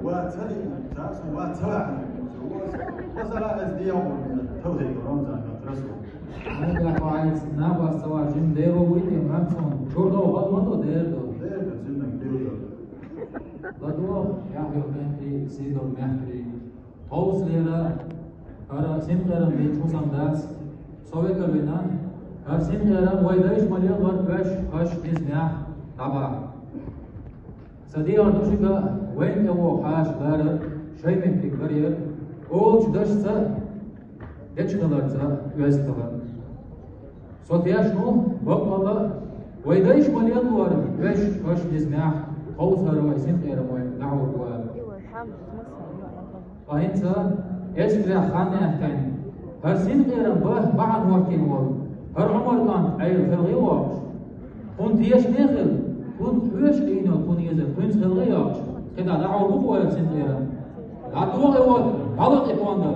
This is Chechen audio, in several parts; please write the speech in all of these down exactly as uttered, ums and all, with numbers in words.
Ва ца лиъна, царца ва ца ваьхьна. Масала, аз дегӀ ву, товхьид Рамзан, Расул. Нагахь вац, нагахь ца вац, жин дево вуйти, мацун. Чурдо гъад мадо, дердо. Дердо, циннаг дердо. Ладо, яхь ёхенти, сидо мехти. Товслера, ара синкъерам бе чусам дац. Совекавина, ар синкъерам вай дайш малел вар веш, хаш, низ мях, таба. Садиар душига вайн эво хаш лара, шайметтик барьер, олч дашца, дечхаларца, вестала. Сотяшну, бакъала, вай дайш малел вар, веш, хаш, низ мях, ховсар вай синкъерам вай, нагьур вар. Ва хӀинца эскра ханна яхкан, гьар синкъерам ба бахьан вахтин вал, гьар Умар кӀант Ӏел хелгӀи вахш. Хун теш не хил, хун хӀуьш къийно, хун еза, хунц хелгӀи яхш. Хида дагьав буху валак синкъерам. Датугъи ват, гьалакъи хванда.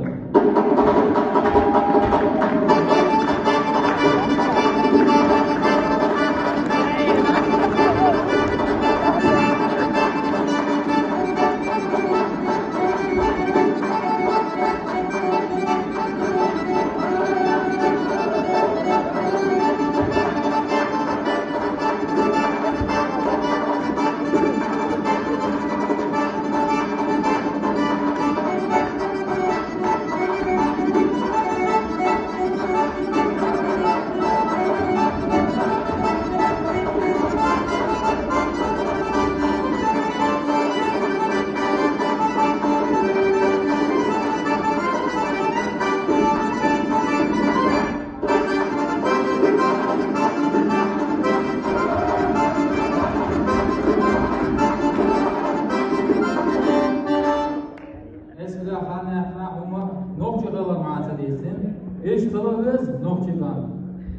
Эсила ханна хӀума нохчи хала маца дисин. Иш хала вез нохчи кан.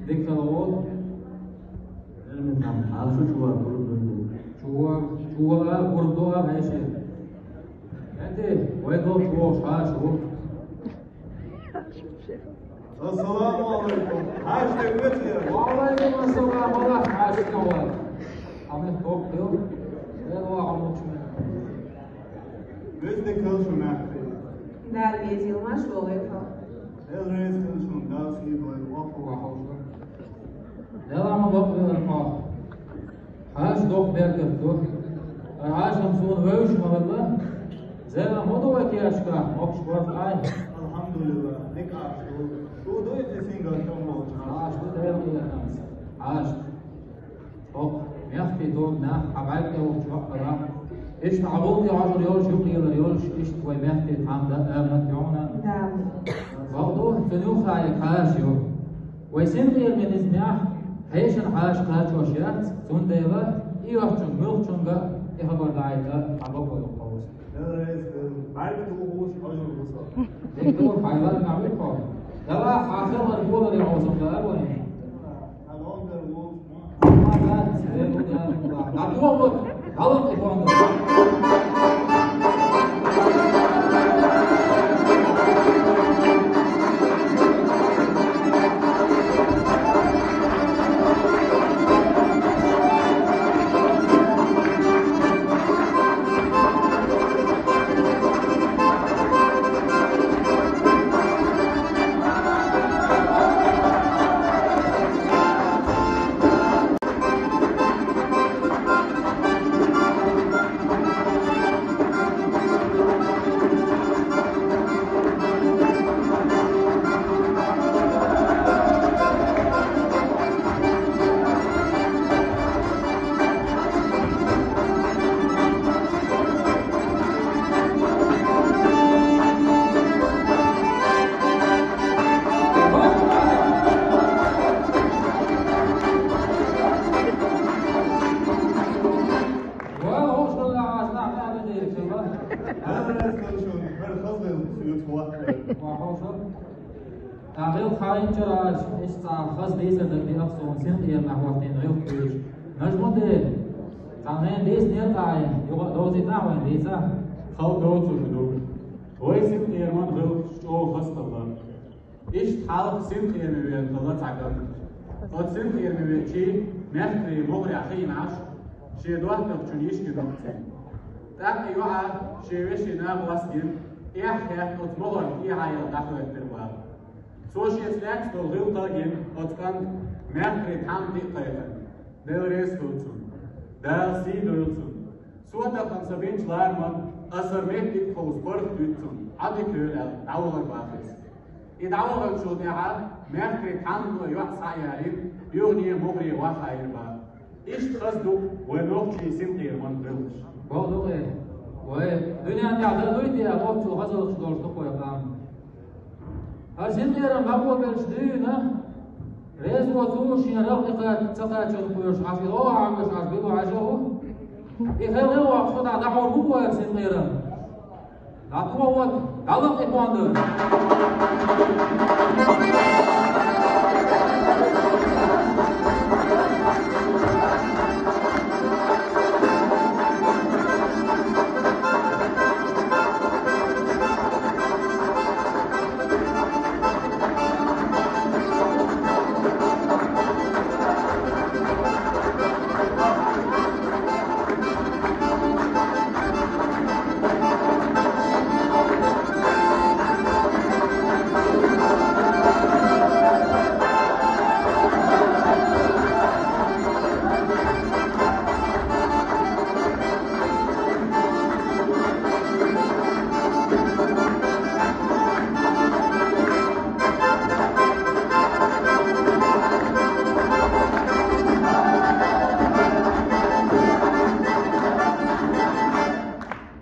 Дик хала вол. Элмутан, алшы чула курдун. Чула, чула курдуа хеши. Энди, вай дол чула шаш вол. Ассаламу алейкум. Хьаьж тӀе вецӀе. Ва алейкум ассалам, Аллах хьаьж тӀе вац. Амин, тохтил. Эл ва амучме. Везде кал шуна. Дал везил маш волайфа. Эл рез кал шун, дал си вай ваху. Ваху. Эл ама бакъ вел ха. Хьаьж дох бергах ду. Хьаьж ам сун вевш мавалла. Зела моду вакияшка, мокш борд ай. Алхамдулилла, ник аш ду. Шу ду ити сингал чом болча. Аш ду дел иятамс. Аш. Ох, мехти ду, нах, хабайт я ух чваккала. Ишт агъулти ажур йолш, юкъ йилар йолш, ишт вай мехти тамда, амнат йона. Да. Валду, цуню хай хаш ю. Вай синкъерман низ мях, хьешан хьаьж кхачош яц, цундела, и йохчун, муьлххачунга, и хабар дайта, хабар вай ховс. Эл рез, бай тулгъуш, ажур гуса. Дик тур, хайлар, нахуй хо. Дала, хасалар, болар, я озум, да, вай. Хадон, да, вол. Тагъил хайинчараш, иш цӀа хаз дезар даг диахсон, синкъерман вахтин гӀилх дуьйш. Нажмуде, цӀанген дис нер тӀаин, югъа дози тӀа вайн диса. Халкъ доцуш ду. Вай синкъерман гӀилх чӀогӀа хастала. Ишт хьалха синкъерман вен хала цӀаган. Оцу синкъерман вен чи мехкарий могӀарехь хиъна Ӏаш, шен доттагӀчун йиш гина оццин. ТӀаккха йоӀа шен веший нах васкина, эхь-хехь оцу могӀарна тӀехьа яла дӀахӀоьттира баха. Цо шеца лаьцна долу гӀиллакх а гина, оцу кӀанта мехкарий тхьамда тӀе а кхайкхина. Дела реза хуьлда цунна. Дала сий дойла цунна. Со тахана сан бинчу лараман аса меттиг ховса барт дуьту цунна, Ӏа дика йойла аьлла, дӀавахара баха иза. И дӀаваханчул тӀаьхьа мехкарий тхьамдано йоӀ схьа а яьлла, юхане могӀаре ваххьийра баха. Иштта хаза ду вайн нохчийн синкъераман гӀиллакхаш. Бакъ ду-кх. Вай, дуьнен тӀехь дан дуй те, оццул хазаллаш долуш ду-кх вай къам. ХӀара синкъерам дӀаболабелча дуьйна, реза воцу шен рагӀ тӀе кхача ца кхачанна кхоьруш, Ӏаш и лоха Ӏамош Ӏаш билла хьажа а ву. И хелхе а воккхуш, шу дӀа дӀахьур бу-кх вай хӀара синкъерам. ДӀатохавода, дӀалакха и фонда.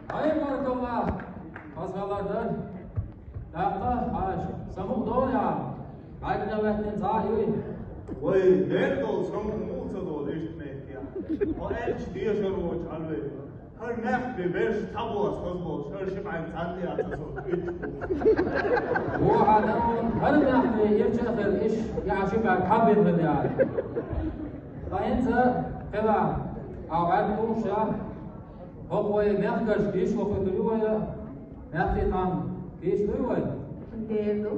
Ай, баркалла! Хаза хабар дар. ТӀаккха хьаша, самукъа долу яхьа, гӀайгӀа ваьттина цхьа а юй. Вай, дера долу самукъа муха ца долу иштта меттехь? Хьо аьлча дешар воцуш хьалаве. ХӀара мехкан берш цхьабосса хаза болуш, хӀара ши бӀаьрг цхьаьна тӀе а ца соху уьттуш бу. Вон хьан дан вон, хӀара мехкан ирча а хир, иш яхьа ши бӀаьрг хьан бина хир яхьа. Ткъа хӀинца хила, а гӀаьрда тухуш а, хӀокху вай мехкаршка йиш вахуьйтур ю вай, мехкий тхан йиш дуй вай? Дер ду.